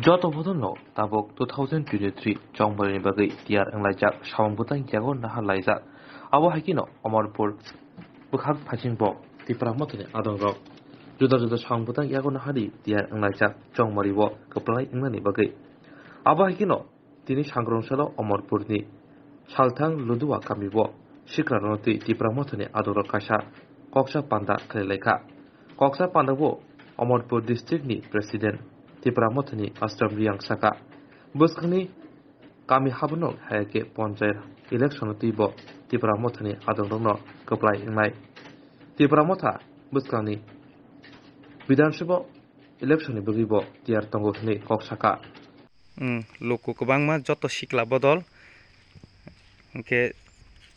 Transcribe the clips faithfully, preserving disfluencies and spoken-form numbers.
Joto bodolno tabuk two thousand twenty-three chongmani bagwi tiyar wnglaijak samung bwtang yago nahar laijak. Abo hai kheno Omorpur bwkhak phaising bo Tipra Mothani adongrok juda juda samung bwtang yago nahari tiyar wnglaijak chongmani bo kwplai wngnani bagwi. Abo hai kheno tini sangrong salo Omorpurni Salthang Ludua kami bo siklarokno twi Tipra Mothani adongrok kaisa koksa panda khlai laikha. Koksa panda bo Omorpur district ni president Tipra Mothani Ashram Riang saka. Bwskangni kami haborok hai khe ponchayat election twi bo Tipra Mothani adongrokno kwplai wngnai. Tipra Motha bwskangni Bidhan Sabha election ni bagwi bo tiyar tongo hwnwi kok saka. Hmm, luku kwbangma joto sikla bodol. Hwnkhe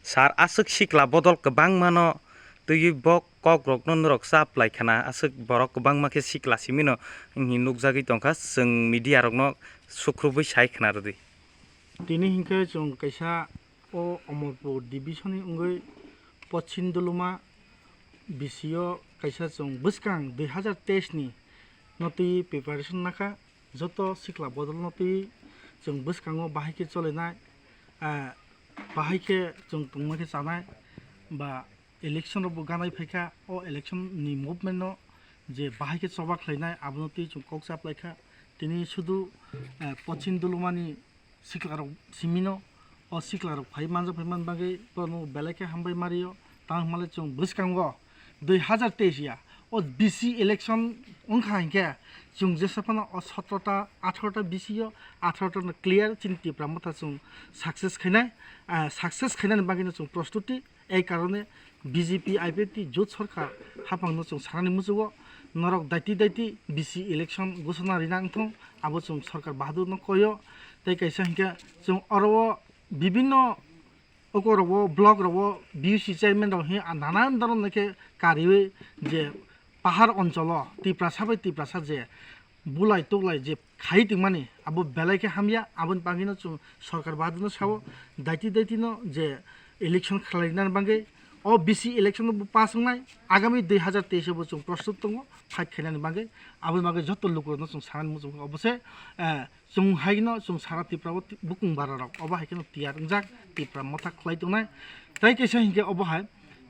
sar aswk sikla bodol kwbangmano twiwi bo kokrokno norok chap lai khana, aswk borok kwbangma khe sikla simino nukjagwi tongkha, chwng media rokno sukrubwi sai khna rwdi. Tini hinkhe chwng kaisa o Omorpur division ni wngwi Pochim Doloma B C o kaisa chwng bwskang dui hazar teis ni no twi preparation nakha. Joto sikla bodol no twi chwng bwskango bahai khe cholinai, ah, bahai khe chwng tongma khe chanai ba election rok bo ganai phaikha. O election ni movement no je bahai khe choba khlainai, abono twi chwng kok chap laikha. Tini sudu, eh, Pochim Dolomani siklarok simino, o siklarok phai manjak phai man bagwi bono belai khe hambai mario. Tang hwnmale chwng bwskango dui hazar teis ya o B C election wngkha hinkhe chwng jesa phano o sotro ta, atharo ta B C o, atharo ta no clear chini Tipra Motha chwng success khainai, ah, success khainani bagwino chwng prostuti. Ei karone B J P I P F T jot sorkar haphangno chwng sanani muchugo, norok daiti daiti B C election gosona rina wngthong, abo chwng sorkar bahadur no koyo. Tei kaisa hinkhe chwng oro o bibinno oko rogo block rogo B U C chairman rok hi nanan doron khe kariwi je pahar oncholo Tiprasa bai Tiprasa je bulai tuklai je khai tongmani abo belai khe hamya. Aboni bagwino chwng sorkar bahadur no sao, daiti daiti no je election khlainani bagwi o B C election no bo pass wngnai, agami dui hazar teis o bo chwng prostut tongo fight khainani bagwi. Aboni bagwi joto lukurokno chwng sanani muchung kha, obo se, eh, chwng haino chwng sara Tripura o ti-, bukung bara rok obo hai kheno tiyar wngjak, Tipra Motha khlai tongnai. Tai kaisa hinkhe obo hai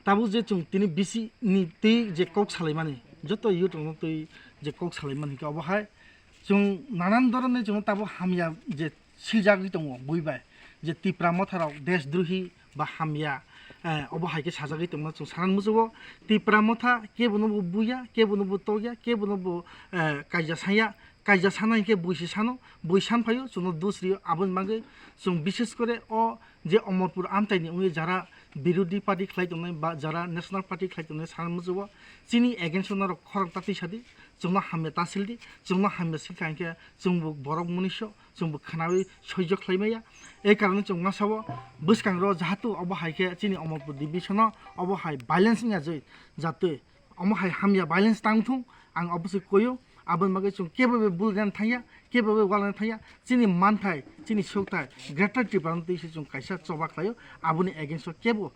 tabuk je chwng tini B C ni twi je kok salaimani, joto youth rokno twi je kok salaimani hinkhe obo hai chwng nanan doronni chwngno tabuk hamya je siljagwi tongo bui bai, je Tipra Motha rok desdrohi ba hamya, eh, obo hai khe sajagwi tongma chwng sanani muchugo. Tipra Motha kebono bo buya, kebono bo tokya, kebono bo, eh, kaija sanya, kaija sana hinkhe bui se sano, bui san phaio chwngno dos rio. Aboni bagwi chwng bishes kore o je Omorpur amchaini wngwi jara birodhi party khlai tongnai ba jara national party khlai tongnai sanani muchugo, chini against o norok khorang ta twi sadi, chwngno hamya ta sildi, chwngno hamya silkha hinkhe chwngbo borok munisyo, chwngbo khwnawi soijo khlai maya. Ei karone chwng masa o bwskango jahatu obo hai khe chini Omorpur division o obo hai violence wngya jai jatwi, omo hai hamya violence tang thung, ang obo se koyo. Aboni bagwi chwng kebo be bul gan thangya, kebo be wal gan thangya, chini manthai, chini sokthai Greater Tripura no twi se chwng kaisa choba khlaio, aboni against o kebo